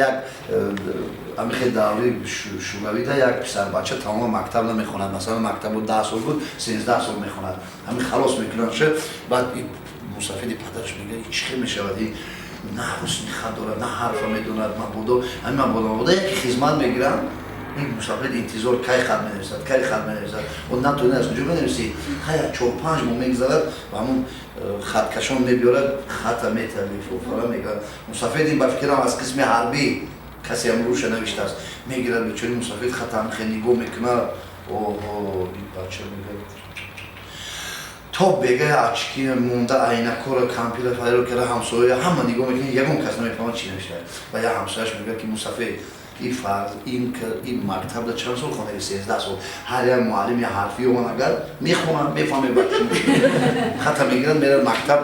Як ҳамин хел даври шӯравида як писарбача тамоми мактаб намехонад. Масалан, мактабу 10 сол буд, 13 сол мехонад. Ҳамин халос мекунад. Баъд мусафиди падараш мегӯяд: «Чӣ хел мешавад? На ҳусни хат дорад, на ҳарфа медонад. Мабодо ҳамин, мабодо, мабодо яке хизмат мегирам». Ин мусафид интизор, кай хат менависад, кай хат менависад. О, натони аз куҷо менависӣ? Хай, 4-5 моҳ мегузарад ва ҳамун хаткашон мебиёрад, хата метиҳад, лифофара мегӯяд. Мусафид ин ба фикрам аз қисми ҳарбӣ касе ҳам руша навиштааст. Мегирад бечори мусафид хата, ҳам хел нигоҳ мекунад. Оҳо, ин бача, мегӯяд, то бегая очки монда, айнакора кампира файро кара. Ҳамсоя ҳама нигоҳ мекунад, ягон кас намефаҳмад чӣ навиштааст. Ва як ҳамсояш мегӯяд, ки мусафид, ин фарз ин мактабда чанд сол хондаги? 13 сол. Ҳар як муаллим я ҳарфи он агар мехонад, мефаҳме. Бача хата мегирад, мерад мактаб,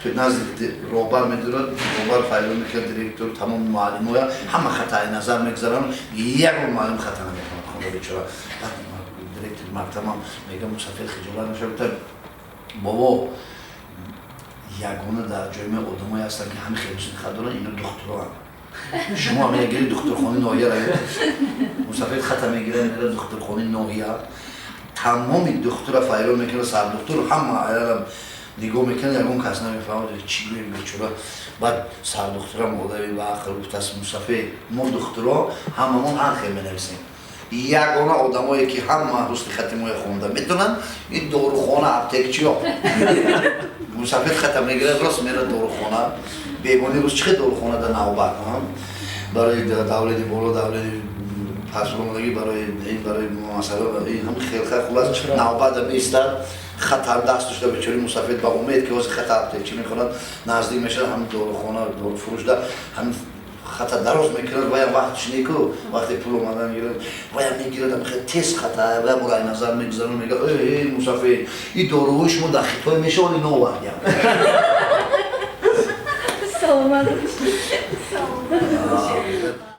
назди роҳбар медурад. Роҳбар файро мекунад директор, тамоми муаллимоя, ҳама хата назар мегузаранд. Ягон муаллим хата намехонад, хонда бечора. Баъд директори мактабам мега: «Мусафид, хиҷолат нашав, бобо. Ягона дар ҷомеа одамое ҳастанд, ки ҳами хеле ҳусни хат доранд, ино духтуроанд. Шумо ҳам мегири, духтурхонаи ноҳия равед». Мусафид хата мегирад, мера духтурхонаи ноҳия, тамоми духтура файрон мекунад, сардухтур, ҳама аялам нигоҳ мекунад, ягон кас намефаҳмад чӣ гӯем бечора. Баъд сардухтура модари ба ақл гуфтааст: «Мусафид, мо духтуро ҳамамон ҳар хел менависем. Ягона одамое, ки ҳама ҳусни хати моя хонда метавонанд, ин дорухона аптекчиё». Мусафид хата мегирад, рост мера дорухона. Бемони рӯз чӣ хел дорухона да навбат барои давлени боло, давлени пасромадагӣ, барои ин, барои масъала, ин ҳам хелха. Хулас, навбата меистад, хата даст дошта бечори мусафид, ба умед, ки ҳозир хата аптекчӣ мехонад. Наздик мешавад ҳамин дорухона, дорufурӯшда ҳамин хата дароз мекунад. Ваям вақтш неку, вақте пул омада мегирад, ваям мегирад, хел тез хата ва бурай назар мегузарад, мега: «Э, мусафид, ин доруҳои шумо дар Хитой мешавад, ино овардиям».